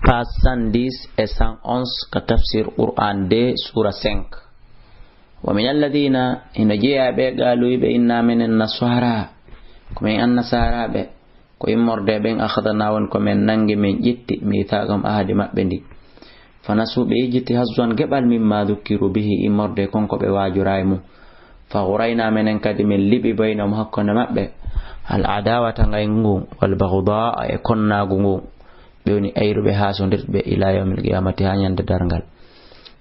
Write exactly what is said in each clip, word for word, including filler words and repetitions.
Page cent dix et cent onze ka tafsir Qur'an deux, sura cinq. Wa min alladhina, hino jeyaa ɓe, qaalu, ɓe inna menen nasara. Ko men annasaraaɓe, ko immorde ɓen akhadna won ko men nangi men ƴetti mithaqahum ahadi maɓɓe ndi. Fanasu ɓe yejjiti hazwan geɓal mimma dhukkiru bihi immorde kon ko ɓe waajuraa e mum. Fa ghurayna menen kadi men liɓi baynahum hakkunde maɓɓe. Al adawata ngayngu ngun, wal baghdaa e konnaagu ngun. Ɓe woni ayruɓe haasondirɓe ila yawmil qiyamati haa ñande darngal.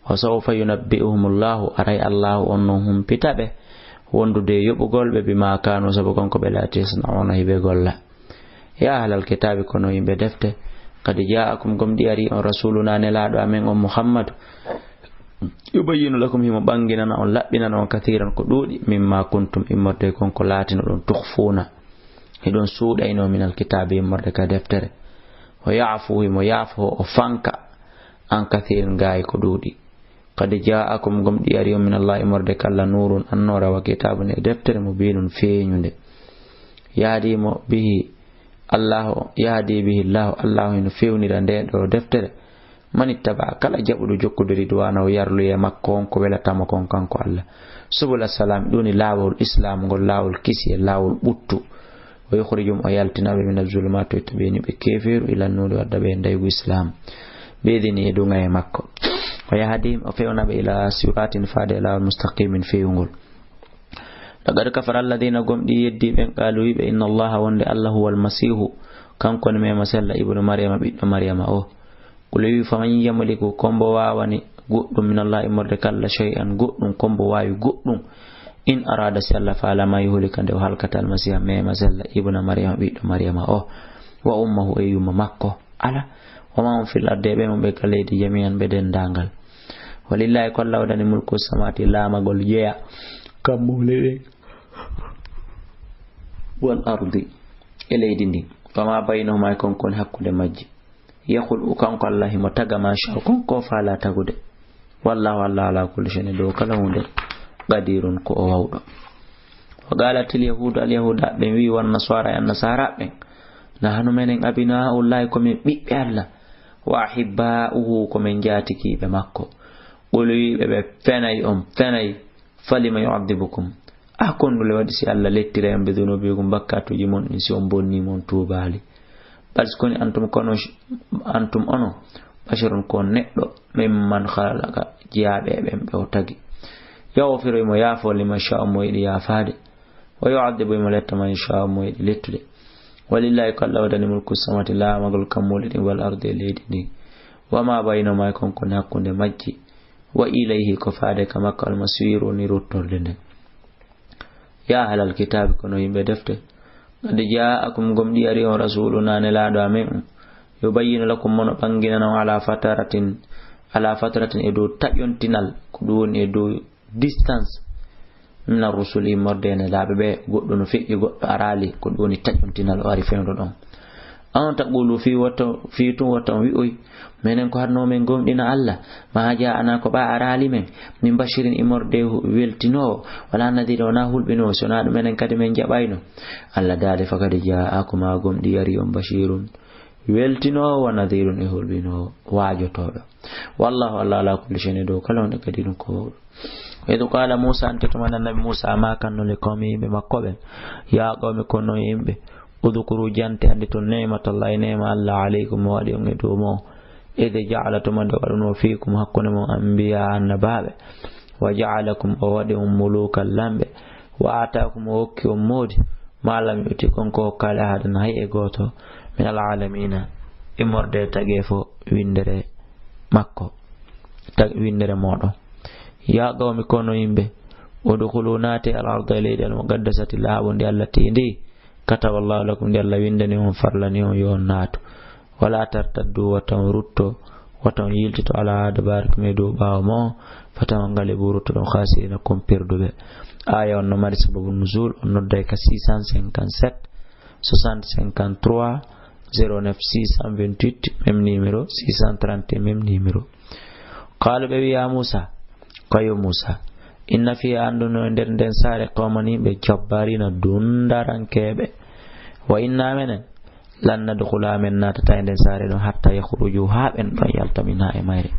Wa sawfa yunabbi'uhumullahu, aray Allahu on non humpita ɓe, wondude e yoɓugol ɓe, bima kanu, sabu kon ko ɓe laati, yasna'una, hiɓe golla. Ya ahlal kitaabi, kono yimɓe defte, qad ja'akum, gomɗi ari on, rasuluna, nelaaɗo amen on Muhammadu, yubayyinu lakum, himo ɓanginana on, laɓɓinana on, kathiran, ko ɗuuɗi, mimma kuntum, immorde kon ko laatinoɗon, tukhfuna, hiɗon suuɗayno, minal kitaabi, immorde ka deftere. Wa ya'fu, himo yaafo, o fanka, an kathirin, gaay ko ɗuuɗi. Qad ja'akum, gomɗi ari on, minallahi, immorde ka Alla, nurun, annoora, wa kitabun, e deftere, mubinun, feeñunde. Yahdi mo bihi Allahu, yahdi bihi Allahu, Allahu hino fewnira nde ɗo deftere. Man ittaba, kala jaɓuɗo jokkude ridwanahu, yarluye makko on ko welata mo kon kanko Alla. Subula salam, ɗum woni laawol islam ngol, laawol kisi e laawol ɓuttu. Wa yukhrijum, o yaltina ɓe, mina zulumaati, to ɓe ni ɓe keefeeru, ila nuuri, wadda ɓe ndaygu islam. Ɓe idini e duŋa e makko. Wa yahdihim, o fewna ɓe, ila siratin, faade e laawol, mustaqimin, fewngol. Laqad kafara alladhina, gomɗi yeddi ɓen, qaalu, wiɓe, inna Allaha, wonde Alla, huwa almasihu, kanko woni Mema Sella, ibnu Maryama, ɓiɗɗo Maryama o. Qul, wi, faman yamliku, ko mbo waawani goɗɗum, min Allahi, immorde ka Alla, shay'an, goɗɗum, ko mbo waawi goɗɗum, in arada, si Alla faalama, yuhlika, nde o halkata, almasiha, Mema Sella, ibna Maryama, ɓiɗɗo Maryama o, wa ummahu, e yumma makko. Ala, wa ma hum fil ardi, e ɓe mo ɓe ka leydi, jami'an, ɓe denndaangal. Walillahi, ko Alla waɗani, mulku samawati, laamagol jeya, kammuule ɗen, wal ardi, e leydi ndin, wa ma baynahuma, e kon ko woni hakkunde majji. Yakhluqu, kanko Alla himo taga, ma sha, kon ko faala tagude. Wallahu, Alla, ala kulli shay'in, e dow kala huunde, qadirun, ko o wawɗo. Wa qalatil yahudu, al yahuda ɓen wi, wan nasara, e annasara ɓen, nahnu menen abna'ullahi, ko men ɓiɓɓe Alla, wa ahibba'uhu, ko men jaatikiiɓe makko. Qul, wi ɓe, ɓe fenay, on fenay. Falima yu'adhibukum? A kon ɗule waɗi si Alla lettiray on bi dhunubikum, bakkatuuji mon ɗin, si on bonni, mon tuubaali? Bal, si koni, antum, kono, antum, onon, basharun, ko neɗɗo, mimman khalaqa, jeyaaɓe e ɓen ɓe o tagi. Yaghfiru, himo yaafo, liman sha'a, mo yiɗi yaafaade. Wa yu'adhibu, himo letta, man sha'a, mo yiɗi lettude. Walillahi, ko Alla waɗani, mulku samawati, laamagol kammuuli ɗin, wal ardi, e leydi ndin. Wa ma baynahuma, e kon ko woni hakkunde majji. Wa ilayhi, ko faade ka makko, almasiru, woni ruttorde nden. Ya ahlal kitaabi, kono yimɓe defte, qad ja'akum, gomɗi ari on, rasuluna, nelaaɗo amen on, yubayyinu lakum, mo no ɓanginana on, ala fataratin, ala fataratin, e dow taƴontinal, ko ɗum woni e dow distance, mina rusul, immorde e nelaaɓe ɓe, goɗɗo no feƴƴi, goɗɗo araali, ko ɗum woni taƴontinal, o ari fewndo ɗon. An taqulu, fii wota, fii tun wota on wi'oy, menen ko hatnoo men gomɗina Alla, ma ja'ana, ko ɓa araali men, min bashirin, immorde hu-, weltinoowo, wala nadhir, wona hulɓinoowo, si wona ɗum menen kadi men jaɓayno. Alla daali, faqad ja'akum, haa gomɗi ari on, bashirun, weltinoowo, wa nadhirun, e hulɓinoowo, waajotooɗo. Wallahu, Alla, ala kulli shay'in, e dow kala huunde, qadirun, ko wawɗo. Wa idh qala Musa, ante tuma nde Annabi Musa maakanno li qawmi, yimɓe makko ɓen, ya qawmi, kono yimɓe, udhkuru, jante, annditun, ni'matallahi, neema Alla, alaykum, o waɗi on e dow mon, idh ja'ala, tuma nde waɗuno, fiikum, hakkunde mon, anbiya, annabaaɓe, wa ja'alakum, o waɗi on mulukan, lamɓe, wa ataakum, o hokki on moodi, ma lam yu'ti, kon ko hokkaali, ahadan, hay e gooto, min al alamina, immorde e tageefo winndere makko, tag-, winndere mooɗon. Ya qawmi, kono yimɓe, udkhulu, naate, al arda, e leydi, al muqaddasati, laaɓundi, allati, ndi, kataballahu lakum, ndi Alla winndani on, farlani on yo on naatu. Wala tartaddu, wata on rutto, wata on yiltito, ala adbarikum, e dow ɓaawo mon, fatanghalibu, ruttoɗon, khasirina, kon perduɓe. Aya on no mari sababu nuzul, on nodday ka six cent cinquante-sept, soixante cinquante-trois, zéro neuf six cent vingt-huit, même numéro, six cent trente, même numéro. Qaalu, ɓe wi, ya Muusa, ko yo Muusa, inna fiha, annduno e nder nden saare, qawman, yimɓe, jabbarina, dundarankeeɓe. Wa inna, menen, "Lan nadkhula, men naatata e nden saare ɗon, hatta yakhruju, haa ɓen ɗon yalta, minha, e mayre.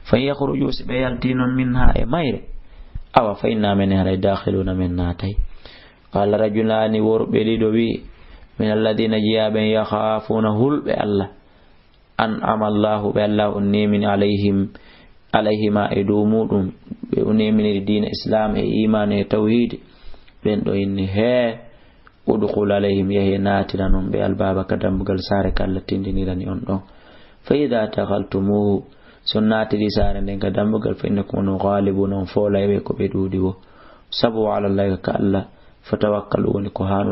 Fa in yakhruju, si ɓe yalti non, minha, e mayre, awa, fa inna, men, haray, dakhiluna, men naatay." Qala rajulani, worɓe ɗiɗo wi'i, min alladhina, jeyaa ɓen, yakhafuna, hulɓe Allah, an'ama Allahu, ɓe Allah on neemini, alayhim, alayhima, e dow muɗum, ɓe o neeminiri diina Islam e iman e tawhid, ɓen ɗo inni, hee, udkhul alayhim, yahe naatira non ɓe albaba ka dambugal saare ka Allah tindinirani on ɗon. Fa idha dakhaltumuhu, si on naatiri saare nden ka dambugal, fa innakum, onon, ghalibuna, on foolay ɓe ko ɓe ɗuuɗi wo. Sabu ala Allahi, ka Allah, fatawakkalu, woni ko haanuɗo